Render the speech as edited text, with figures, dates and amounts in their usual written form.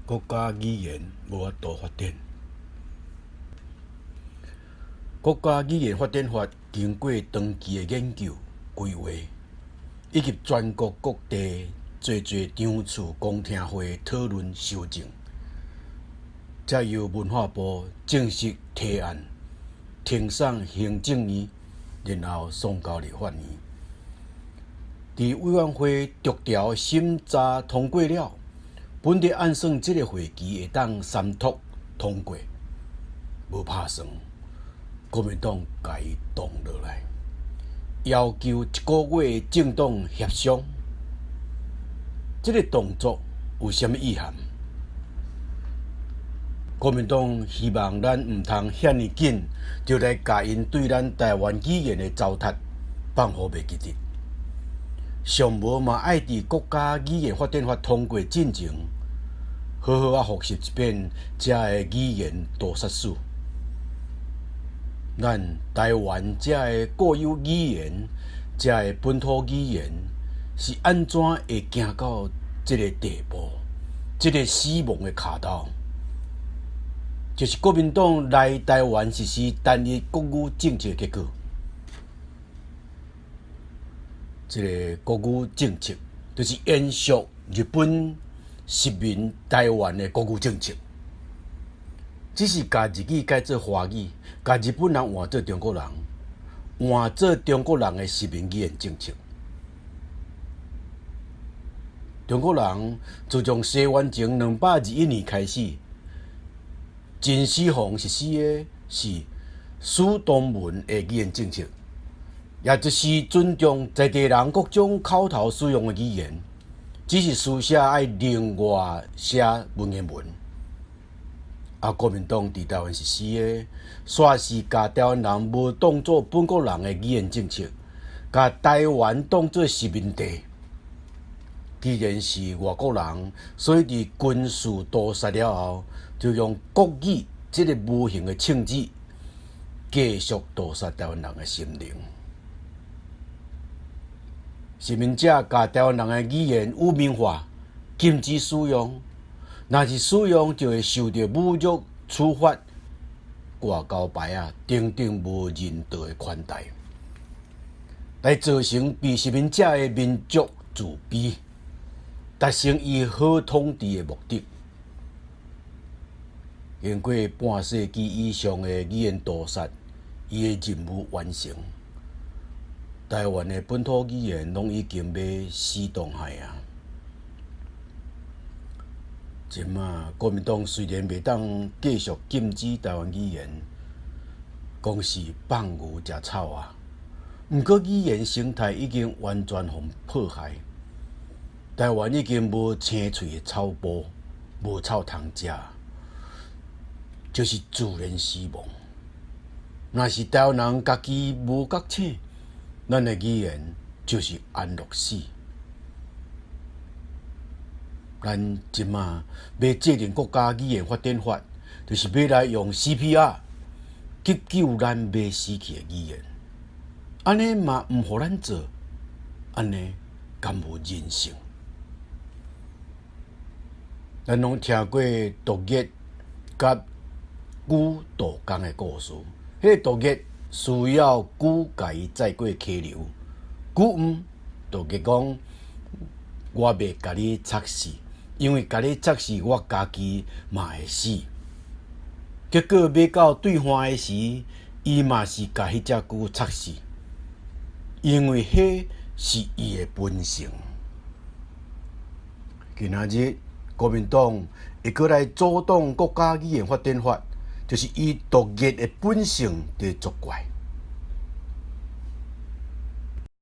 國家語言無法度發展。國家語言發展法經過長期的研究、規劃，以及全國各地濟濟場次公聽會討論修正，才由文化部正式提案，呈送行政院，然後送交立法院。佇委員會逐條審查通過了，本來按算這個會期會當三讀通過，無拍算，國民黨共伊擋落來，要求一個月政黨協商。這個動作有啥物意涵？國民黨希望咱毋通遐爾緊就來共𪜶對咱台灣語言的糟蹋放予袂記得。上無嘛愛佇國家語言發展法通過進前，好好仔複習一遍遮个語言屠殺史。咱台灣遮个固有語言，遮个本土語言是按怎會行到這个地步？這个死亡的跤頭，就是國民黨來台灣實施單一國語政策的結果。這个國語政策就是延續日本殖民台灣的國語政策，只是共日語改做華語，共日本人換做中國人，換做中國人的殖民語言政策。中國人自從西元前221年開始，秦始皇實施的是史東文的語言政策，也就是尊重在地人各種口頭使用的語言，只是書寫愛另外寫文言文。啊，國民黨佇台灣實施的，煞是共台灣人無當做本國人的語言政策，共台灣當做殖民地。既然是外國人，所以佇軍事屠殺了後，就用國語這个無形的銃子，繼續屠殺台灣人的心靈。殖民者共台灣人的語言污名化，禁止使用，若是使用就會受著侮辱、處罰、掛交牌仔等等無人道的款待，來造成被殖民者的民族自卑，達成伊好統治的目的。經過半世紀以上的語言屠殺，伊的任務完成。台灣的本土語言攏已經欲死當海啊！這馬國民黨雖然袂當繼續禁止台灣語言，講是放牛食草啊，毋過語言生態已經完全予破壞。台灣已經無青翠的草埔，無草通食，就是自然死亡。若是台灣人家己無覺醒，咱的語言就是安樂死。咱這馬欲制定國家語言發展法，就是欲來用 CPR 急救咱欲死去的語言。按呢嘛毋予咱做，按呢敢無人性？咱攏聽過毒液佮龜鬥工的故事。彼个毒液需要龜共伊載過溪流，龜毋，毒液講我袂共你插死，因為共你插死我家己嘛會死。結果欲到對岸的時，伊嘛是共彼隻龜插死，因為彼是伊的本性。今仔日國民黨會閣來阻擋國家語言發展法，就是伊毒液的本性佇作怪。